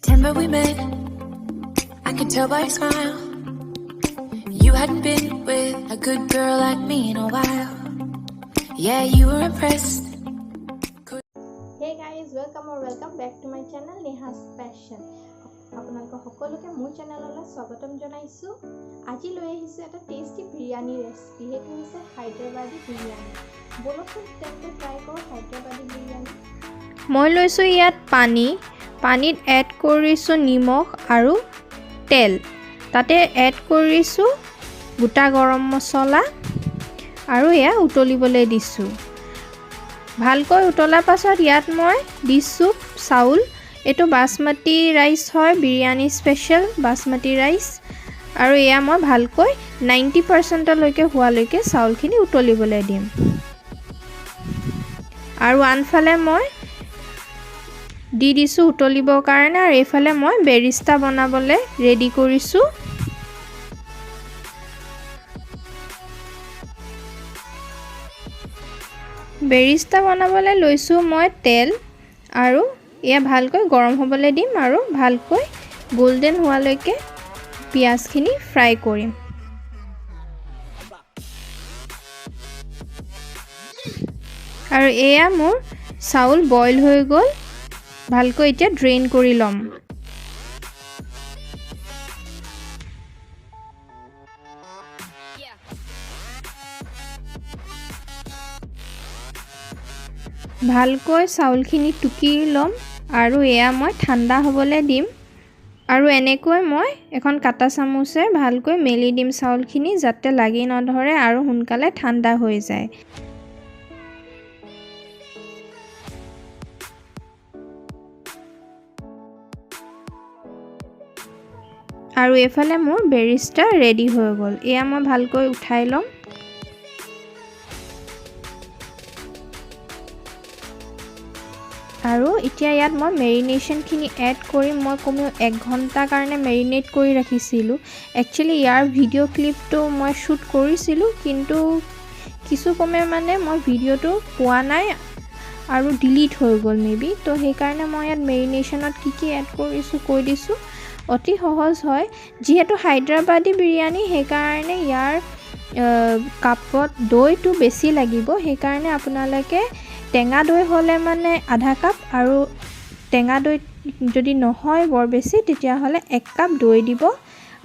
September we met. I could tell by your smile. You hadn't been with a good girl like me in a while. Yeah, you were impressed. Hey guys, welcome or welcome back to my channel, Neha's Passion. আপোনালোক সকলোকে মোৰ চেনেললৈ স্বাগতম জনাইছোঁ। আজি লৈ আহিছোঁ এটা tasty biryani recipe, সেইটো হৈছে হায়দৰাবাদী বিৰিয়ানী। ব'লকচোন তেন্তে ট্ৰাই কৰোঁ হায়দৰাবাদী বিৰিয়ানী। মই লৈছোঁ ইয়াত পানী। পানীত এড কৰিছোঁ নিমখ আৰু তেল। তাতে এড কৰিছোঁ গোটা গৰম মছলা আৰু এয়া উতলিবলৈ দিছোঁ। ভালকৈ উতলাৰ পাছত ইয়াত মই দিছোঁ চাউল। এইটো বাচমতি ৰাইচ হয়, বিৰিয়ানী স্পেচিয়েল বাচমতি ৰাইচ। আৰু এয়া মই ভালকৈ 90%লৈকে হোৱালৈকে চাউলখিনি উতলিবলৈ দিম। আৰু আনফালে মই দি দিছোঁ উতলিবৰ কাৰণে আৰু এইফালে মই বেৰিষ্টা বনাবলৈ ৰেডি কৰিছোঁ। বেৰিষ্টা বনাবলৈ লৈছোঁ মই তেল আৰু এয়া ভালকৈ গৰম হ'বলৈ দিম আৰু ভালকৈ গল্ডেন হোৱালৈকে পিঁয়াজখিনি ফ্ৰাই কৰিম। আৰু এয়া মোৰ চাউল বইল হৈ গ'ল। ভালকৈ এতিয়া ড্ৰেইন কৰি ল'ম। ভালকৈ চাউলখিনি টুকি ল'ম আৰু এয়া মই ঠাণ্ডা হ'বলৈ দিম। আৰু এনেকৈ মই এখন কাটা চামুচে ভালকৈ মেলি দিম চাউলখিনি, যাতে লাগি নধৰে আৰু সোনকালে ঠাণ্ডা হৈ যায়। আৰু এইফালে মোৰ বেৰিষ্টা ৰেডি হৈ গ'ল। এয়া মই ভালকৈ উঠাই ল'ম। আৰু এতিয়া ইয়াত মই মেৰিনেশ্যনখিনি এড কৰিম। মই কমেও এক ঘণ্টাৰ কাৰণে মেৰিনেট কৰি ৰাখিছিলোঁ। একচুৱেলি ইয়াৰ ভিডিঅ' ক্লিপটো মই শ্বুট কৰিছিলোঁ, কিন্তু কিছু কমে মানে মই ভিডিঅ'টো পোৱা নাই আৰু ডিলিট হৈ গ'ল মে বি। তো সেইকাৰণে মই ইয়াত মেৰিনেশ্যনত কি কি এড কৰিছোঁ কৈ দিছোঁ। অতি সহজ হয়। যিহেতু হায়দৰাবাদী বিৰিয়ানী, সেইকাৰণে ইয়াৰ কাপত দৈটো বেছি লাগিব। সেইকাৰণে আপোনালোকে টেঙা দৈ হ'লে মানে আধা কাপ আৰু টেঙা দৈ যদি নহয় বৰ বেছি, তেতিয়াহ'লে 1 কাপ দৈ দিব।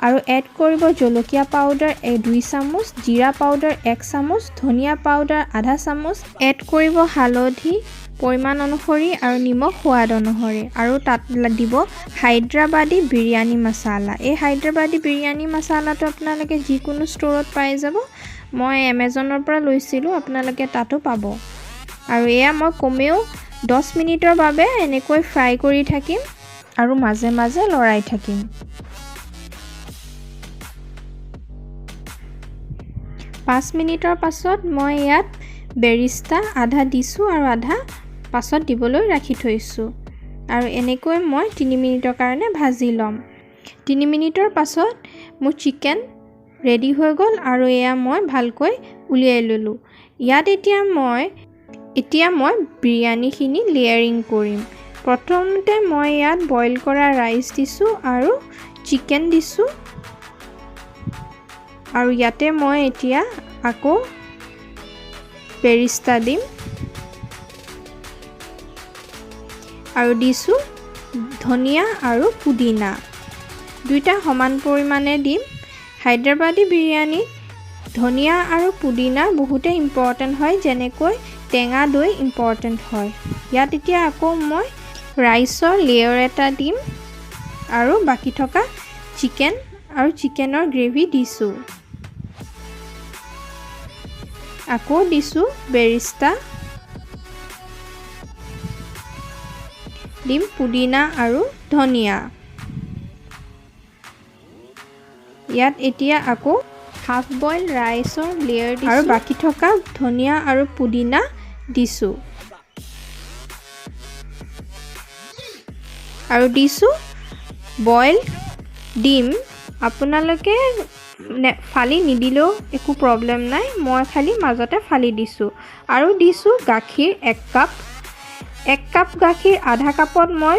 আৰু এড কৰিব জলকীয়া পাউডাৰ 2 চামুচ, জিৰা পাউডাৰ 1 চামুচ, ধনিয়া পাউডাৰ আধা চামুচ। এড কৰিব হালধি পৰিমাণ অনুসৰি আৰু নিমখ সোৱাদ অনুসৰি। আৰু তাত দিব হায়দৰাবাদী বিৰিয়ানী মছালা। এই হায়দৰাবাদী বিৰিয়ানী মছালাটো আপোনালোকে যিকোনো ষ্ট'ৰত পাই যাব। মই এমেজনৰ পৰা লৈছিলোঁ, আপোনালোকে তাতো পাব। আৰু এয়া মই কমেও 10 মিনিটৰ বাবে এনেকৈ ফ্ৰাই কৰি থাকিম আৰু মাজে মাজে লৰাই থাকিম। 5 মিনিটৰ পাছত মই ইয়াত বেৰিষ্টা আধা দিছোঁ আৰু আধা পাছত দিবলৈ ৰাখি থৈছোঁ। আৰু এনেকৈ মই 3 মিনিটৰ কাৰণে ভাজি ল'ম। 3 মিনিটৰ পাছত মোৰ চিকেন ৰেডি হৈ গ'ল আৰু এয়া মই ভালকৈ উলিয়াই ল'লোঁ। ইয়াত এতিয়া মই বিৰিয়ানীখিনি লেয়াৰিং কৰিম। প্ৰথমতে মই ইয়াত বইল কৰা ৰাইচ দিছোঁ আৰু চিকেন দিছোঁ। আৰু ইয়াতে মই এতিয়া আকৌ বেৰিষ্টা দিম আৰু দিছোঁ ধনিয়া আৰু পুদিনা, দুইটা সমান পৰিমাণে দিম। হায়দৰাবাদী বিৰিয়ানীত ধনিয়া আৰু পুদিনা বহুতেই ইম্পৰ্টেণ্ট হয়, যেনেকৈ টেঙা দৈ ইম্পৰ্টেণ্ট হয়। ইয়াত এতিয়া আকৌ মই ৰাইচৰ লেয়াৰ এটা দিম আৰু বাকী থকা চিকেন আৰু চিকেনৰ গ্ৰেভি দিছোঁ। আকৌ দিছোঁ বেৰিষ্টা, দিম পুদিনা আৰু ধনিয়া। ইয়াত এতিয়া আকৌ হাফ বইল ৰাইচৰ লেয়াৰ দিছোঁ আৰু বাকী থকা ধনিয়া আৰু পুদিনা দিছোঁ। আৰু দিছোঁ বইল ডিম। আপোনালোকে ফালি নিদিলেও একো প্ৰব্লেম নাই, মই খালি মাজতে ফালি দিছোঁ। আৰু দিছোঁ গাখীৰ 1 কাপ। 1 কাপ গাখীৰ আধা কাপত মই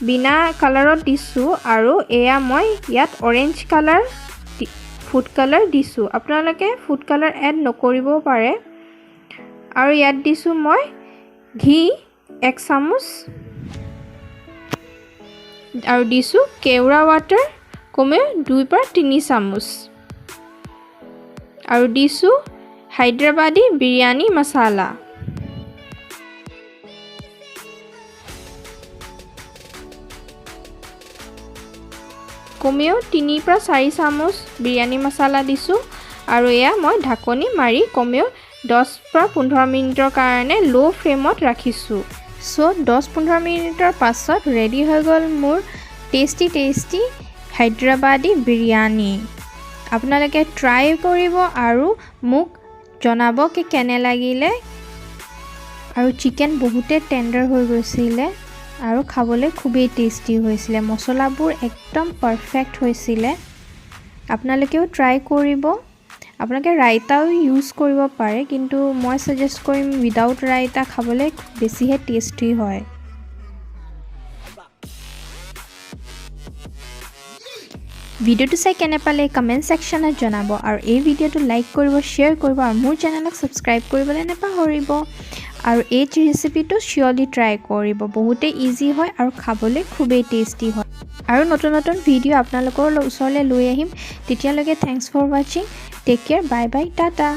বিনা কালাৰত দিছোঁ আৰু এয়া মই ইয়াত অৰেঞ্জ কালাৰ ফুড কালাৰ দিছোঁ। আপোনালোকে ফুড কালাৰ এড নকৰিবও পাৰে। আৰু ইয়াত দিছোঁ মই ঘি 1 চামুচ আৰু দিছোঁ কেওৰা ৱাটাৰ কমেও 2 পৰা 3 চামুচ আৰু দিছোঁ হায়দৰাবাদী বিৰিয়ানী মছালা। কমেও 3 পৰা 4 চামুচ বিৰিয়ানী মছালা দিছোঁ আৰু এয়া মই ঢাকনি মাৰি কমেও 10 পৰা 15 মিনিটৰ কাৰণে ল' ফ্লেমত ৰাখিছোঁ। 10-15 মিনিটৰ পাছত ৰেডি হৈ গ'ল মোৰ টেষ্টি টেষ্টি হায়দৰাবাদী বিৰিয়ানী। আপোনালোকে ট্ৰাই কৰিব আৰু মোক জনাব কি কেনে লাগিলে। আৰু চিকেন বহুতে টেণ্ডাৰ হৈ গৈছিলে আৰু খাবলৈ খুবেই টেষ্টি হৈছিলে, মছলাবোৰ একদম পাৰফেক্ট হৈছিলে। আপোনালোকেও ট্ৰাই কৰিব। আপোনালোকে ৰাইতাও ইউজ কৰিব পাৰে, কিন্তু মই ছাজেষ্ট কৰিম উইদাউট ৰাইতা খাবলৈ বেছিহে টেষ্টি হয়। ভিডিঅ'টো চাই কেনে পালে কমেণ্ট ছেকশ্যনত জনাব আৰু এই ভিডিঅ'টো লাইক কৰিব, শ্বেয়াৰ কৰিব আৰু মোৰ চেনেলক ছাবস্ক্ৰাইব কৰিবলৈ নাপাহৰিব। আৰু এই ৰেচিপিটো চিয়'ৰলি ট্ৰাই কৰিব, বহুতেই ইজি হয় আৰু খাবলৈ খুবেই টেষ্টি হয়। আৰু নতুন নতুন ভিডিঅ' আপোনালোকৰ ওচৰলৈ লৈ আহিম। তেতিয়ালৈকে thanks for watching, take care, bye bye, tata.